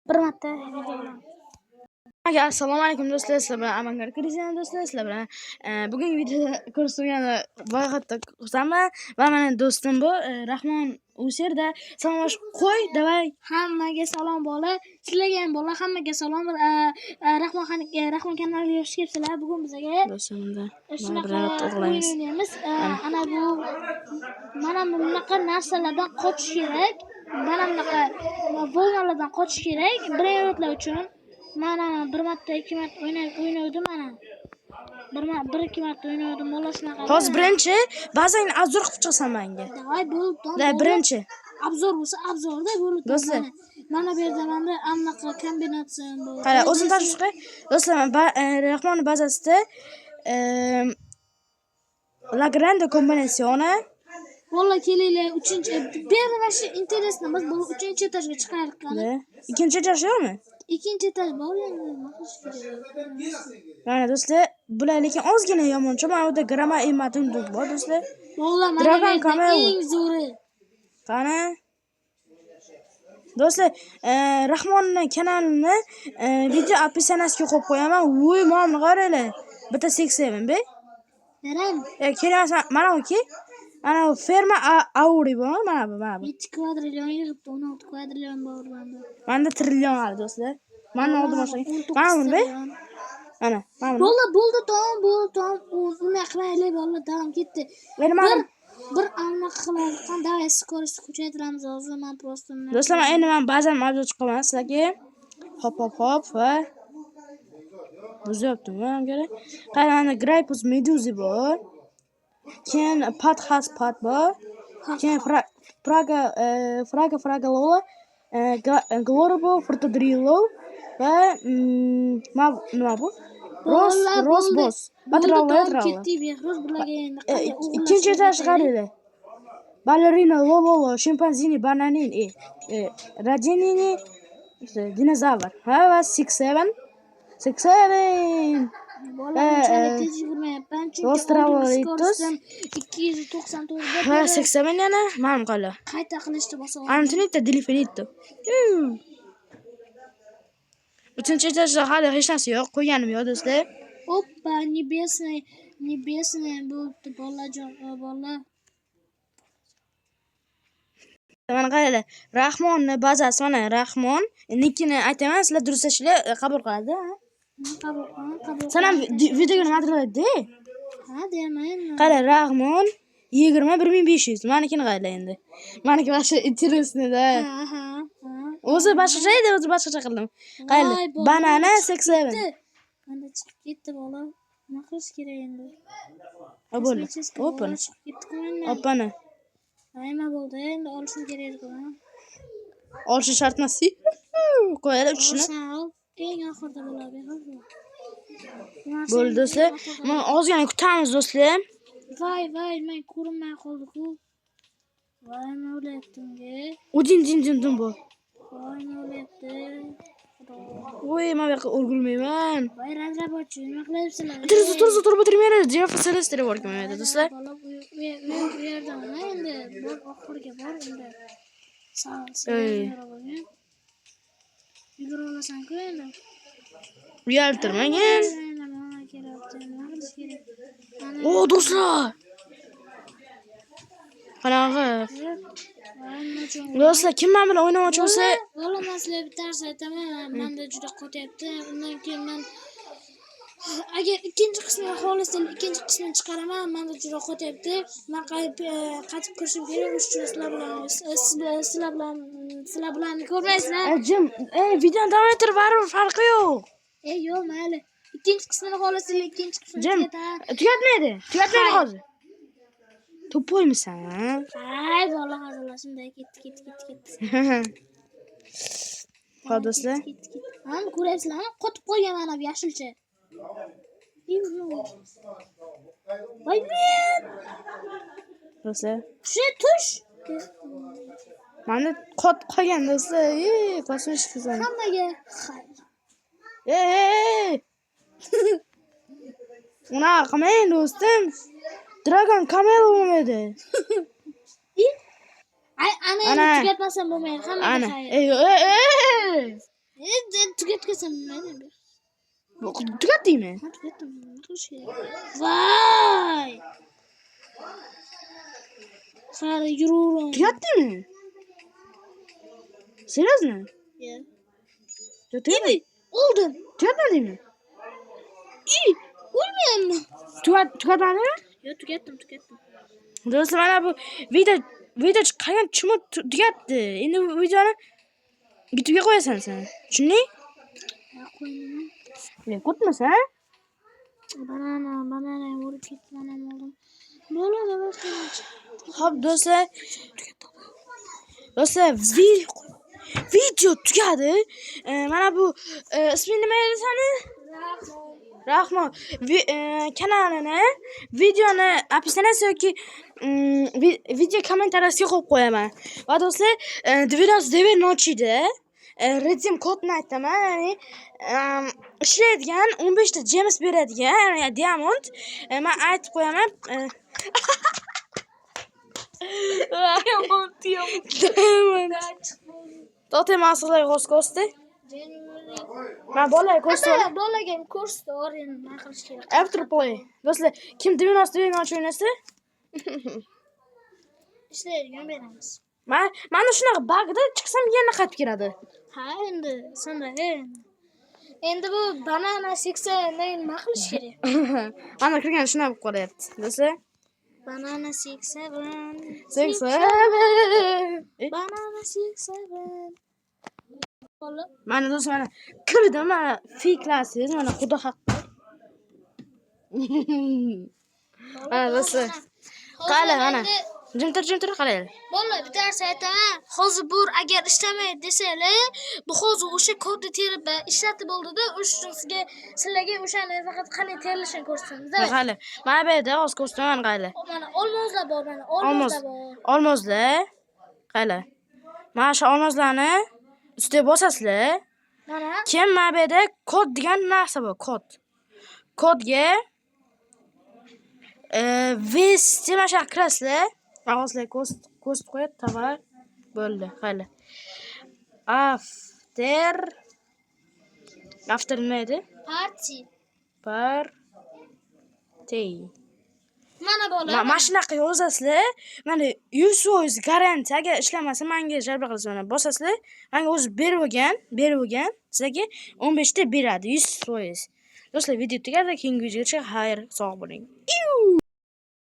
Bir marta video olaman. Assalomu alaykum do'stlar, sizlar bilan Avangard Krizian do'stlar, sizlar bilan bugungi videoda ko'rishgan ro'yxatda xursandman va mana do'stim bu Rahmon Userda salomlashib qo'y, давай. Hammaga salom bola. Sizlarga ham bola, hammaga salom. Rahmon Rahmon kanaliga xush kelibsizlar. Bugun bizga Do'stimda shunaqa o'yin o'ynaymiz. Ana bu mana bunaqa narsalardan qochish kerak. Mana bunaqa волна lardan qochish kerak. Brainrotlar uchun. Mana bir marta, ikki marta o'ynab o'ynavdim mana. Bir ikki marta o'ynavdim bola shunaqa. Hozir birinchi bazangni обзор qilib chiqasan menga. Давай, bo'ldi. Да, birinchi. Обзор bo'lsa, обзор da bo'ldi. Do'stlar. Mana bu yerda manda anaqa kombinatsiya bor. Qara, o'zim tanishib chiqay. Do'stlar, Rahmon bazasida La Grande Combinazione. Bola, kelinglar, uchinchi bu yerda mana shu интересно, biz bu uchinchi etajga chiqaylik qani. Да. Ikkinchi etaj yo'qmi? Ikkinchi etaj bor endi, nima qilish kerak? Mana do'stlar, bular lekin ozgina yomoncha. Mana bu yerda Grama e Matunduk bor, do'stlar. Bola, mana bu Dragon yerda Camel. eng zo'ri. Qani? Do'stlar, Rahmonni kanalini video описание siga qo'yib qo'yaman. Voy, mana buni qaranglar. Bitta 87 be. Neren? Kerak emas, mana bu ki. Mana bu ferma Auri bor, mana bu, mana bu. 7 kvadrillion yig'ibdi, 16 kvadrillion bor menda. Menda trillion hali, do'stlar. Mani oldim boshqa. 19 Mana buni be. trillion. Mana, mana buni. Bo'ldi, bo'ldi, tamom, bo'ldi, tamom. Unday qilaylik, bola, tamom, ketdi. Endi mana Bir anaqa qilaylik. Qani, давай, скорость kuchaytiramiz hozir. Man просто Do'stlar, man endi man ba'zan mavzu chiqaman sizlarga. Hop, hop, hop va buzyaptim ham kerak. Qara, mana Graypus Meduzi bor. Keyin Pat Has Pat bor. Keyin Praga Fraga Fraga Lola, Glorbo Frutodrillo va nima bu? Ros Bola, Ros bo'ldi. Boss. Bo'ldi, Batralla tamom, Tralla. ketdik, Behruz, bularga endi qanday Ikkinchi etaj qaranglar. Ballerina Lololo, Shimpanzini, Bananin, Radinini, işte, dinozavr. Ha va 6 7 6 7. Bola, unchalik tez yugurmayapman, chunki Los oldingi Travolittos. скорость im 299 da Ha, beri 6 7 yana ma'lum qoldi. qayta qilishni bosa. Antonita Delifinito. Uchinchi etajda hali hech narsa yo'q, qo'yganim yo'q, do'stlar. Опа, небесный, небесный bo'libdi, bolajon, bola. Mana qaranglar, Rahmonni bazasi, mana Rahmon nickini aytaman, sizlar durustlashinglar qabul qiladi, ha? Qabul, ha, qabul. San ham videoga nimadir de. Ha, deyman endi. Qara, Rahmon 21 500. Manikini qaranglar endi. Maniki вообще интересный da. Ha, ha, ha. O'zi boshqacha edi, o'zi boshqacha qildim. Qaranglar, Voy, bola, banana chiqib 67. ketdi. Manda chiqib ketdi, bola. Nima qilish kerak endi? Ha, bo'ldi. Kosmический Opani. bola chiqib ketdi-ku mendan. Opani. Nima bo'ldi? Endi olishim kerak edi-ku. Olishi shart emas. Qo'yadi uchishni. Olsam ol. Eng oxirida bo'ladi, Behruz bu. Bo'ldi, do'stlar. Mana ozgina kutamiz, do'stlar. Voy, voy, men ko'rinmay qoldi-ku. Voy, nima bo'lyapti unga? Udin din din din bu. Voy, nima bo'lyapti? Xudo. Voy, men bu yoqqa o'rgulmayman. Voy, разработчик, nima qilyapsizlar? Tursa, tursa, turib o'tirmaydi. Jeffa Celeste bor ekan do'stlar. Bola, u yerdan nima endi? Bor, oxiriga bor endi. Sal, Ey. yugura olasan-ku endi. Uyaltirmagin. Nima kerakdi? Nima qilish kerak? Mana O, do'stlar. Qanaqa? Voy, nima uchun? Do'stlar, kim men bilan o'ynamoqchi bo'lsa, Bola, man sizlarga bitta narsa aytaman, manda juda qotyapti. Undan keyin man agar ikkinchi qismini xohlasanglar, ikkinchi qismini chiqaraman. Manda juda qotyapti. Man qaytib kirishim kerak. O'sha uchun sizlar bilan ko'rmaysizlar. Jim, videoni davom ettir, baribir farqi yo'q. Ey, yo'q, mayli. Ikkinchi qismini xohlasanglar, ikkinchi qismini Jim, tugataman. Tugatmaydi. Tugatmaydi hozir. Тупой misan? Hay, bola, hazillashim-da, ketdi, ketdi, ketdi, ketdi. Xo'p, do'stlar. Ketdi, ketdi. Mana ko'ryapsizlarmi? Qotib qolgan mana bu yashilcha. Voy, men. Do'stlar. Tush, tush. Mana qotib qolgan, do'stlar. Ey, kosmik. Hammaga xayr. Ey, ey, ey. Unaqa qilmang, do'stim. Dragon Camel bo'lmaydi. Ay, ana endi Ana. tugatmasam bo'lmaydi. Hammaga Ana. xayr. Ey, ey, ey. Endi tugatgansam nima? Tugatdingmi? Ha, tugatdim. Nima qilish kerak? Voy! Qara, yuraveramiz. Tugatdingmi? Серьезно? Ya. Tugatdingmi? Oldim. Tugatmadingmi? I, o'lmayapman. Tugatmadingmi? Yo, tugatdim, tugatdim. Do'stlar, mana bu video chiqqan chumib tugatdi. Endi bu videoni YouTube'ga qo'yasan sen. Tushunding? Ha, qo'ymayman. Men ko'tmasan? Banana, banana urib ketdi, mana oldim. Bo'ladi, boshlaymiz. Xo'p, do'stlar. Do'stlar, video tugadi. Mana bu isming nima edi sani? Rahmon. Kanalini, videoni описание yoki video kommentariyasiga qo'yib qo'yaman. Va do'stlar, 99 ночи da redeem kodni aytaman, ya'ni ishlaydigan 15 ta gems beradigan, ya'ni diamond. Men aytib qo'yaman. Diamond, diamond. Diamond. To'xtang, man sizlarga hozir ko'rsatay. Man bolalarga ko'rsatay. Bolaga ham ko'rsatdi, o'rgan nima qilish kerak. After play. Do'stlar, kim 99 ночи o'ynasa, Ishlaydigan beramiz. Man mana shunaqa bagda chiqsam yana qaytib keladi. Ha, endi senda endi. Endi bu banana 80 nima qilish kerak? Mana kirgan shunaqa bo'lib qolyapti. Do'stlar, Banana 67. 6 7. Banana 67. Bola. Mana do'stlar, mana kirdim, mana fiklasiz, mana xudo haqqi. Mana do'stlar. Qani, mana. Jim tur, jim tur, qarang. Bola, bitta narsa aytaman. Hozir bu agar ishlamaydi desanglar, bu hozir o'sha kodni terib ishlatib bo'ldida, o'sha uchun sizlarga o'shani faqat qanday terilishini ko'rsatamiz. Qani. Mana bu yerda hozir ko'rsataman, qani. Mana olmoslar bor, mana Olmos. olmoslar bor. Olmoslar. Qani. Mana shu olmoslarni ustiga bosasizlar. Mana. Keyin mana bu yerda kod degan narsa bor, kod. Kodga ввести mana shu yoqqa kirasizlar. Hozir sizlarga ko'rsatib qo'yadi, tovar bo'ldi, qani. After nima edi? Party. Party. Mana bola. Mana shunaqa yozasizlar. Mana 100% garantiya, agar ishlamasa menga sharba qilasiz. Mana bosasizlar, menga o'zi berib bo'lgan, sizlarga 15 ta beradi, 100%. Do'stlar, video tugadi, keyingi videogacha xayr, sog' bo'ling.